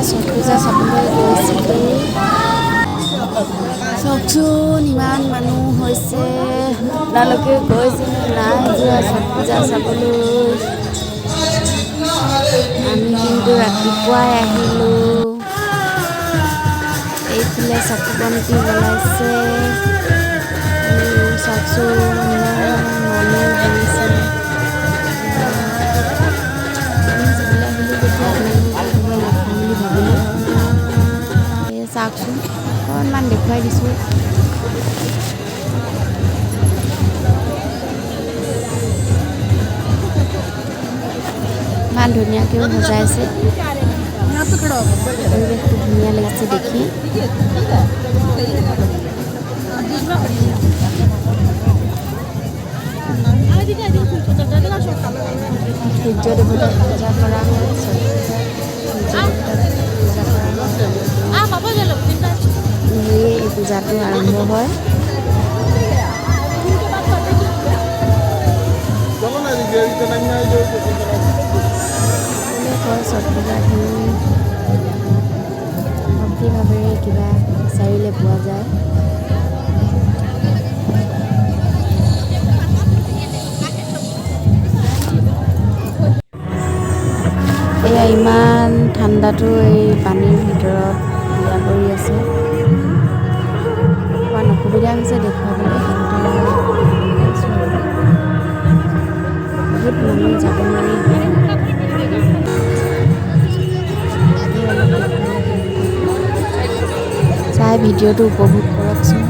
ছট পূজা চাবলৈ গৈছিলোঁ। চাওকচোন, ইমান মানুহ হৈছে। আপোনালোকে গৈছেনে নাই যোৱা ছট পূজা চাবলৈ? আমি কিন্তু ৰাতিপুৱাই আহিলোঁ। এইফালে চাকি বন্তি জ্বলাইছে আৰু চাওকচোন, ইমান মানুহ হৈছে। আমি চাবলৈ আহিলোঁ যেতিয়া আপোনালোককো দেখাম বুলি ভাবিলোঁ। এই চাওকচোন, অকণমান দেখুৱাই দিছোঁ। ইমান ধুনীয়াকৈও সজাইছে, পৰিৱেশটো ধুনীয়া লাগিছে দেখি। সূৰ্য দেৱতাক পূজা কৰা হয়। ছট পূজাত সূৰ্য দেৱতাক পূজা কৰা হয়। সেয়ে এই পূজাটো আৰম্ভ হয়। সকলোৱে কয়, ছট পূজাত হেনো ভক্তিভাৱেৰে কিবা বিচাৰিলে পোৱা যায়। এয়া ইমান ঠাণ্ডাতো এই পানীৰ ভিতৰত বিয়া কৰি আছে। অকণমান অসুবিধা হৈছে দেখুৱাবলৈ, কিন্তু দেখুৱাইছোঁ আৰু। বহুত মানুহ, যাব নোৱাৰি। লাগে অলপ দেখুৱালোঁ। চাই ভিডিঅ'টো উপভোগ কৰকচোন।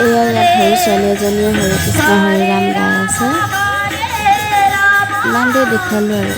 এয়া ইয়াত সৰু ছোৱালী এজনীয়ে হৰে কৃষ্ণ হৰে ৰাম গাই আছে। ইমান দেৰি দেখুৱালোঁ আৰু।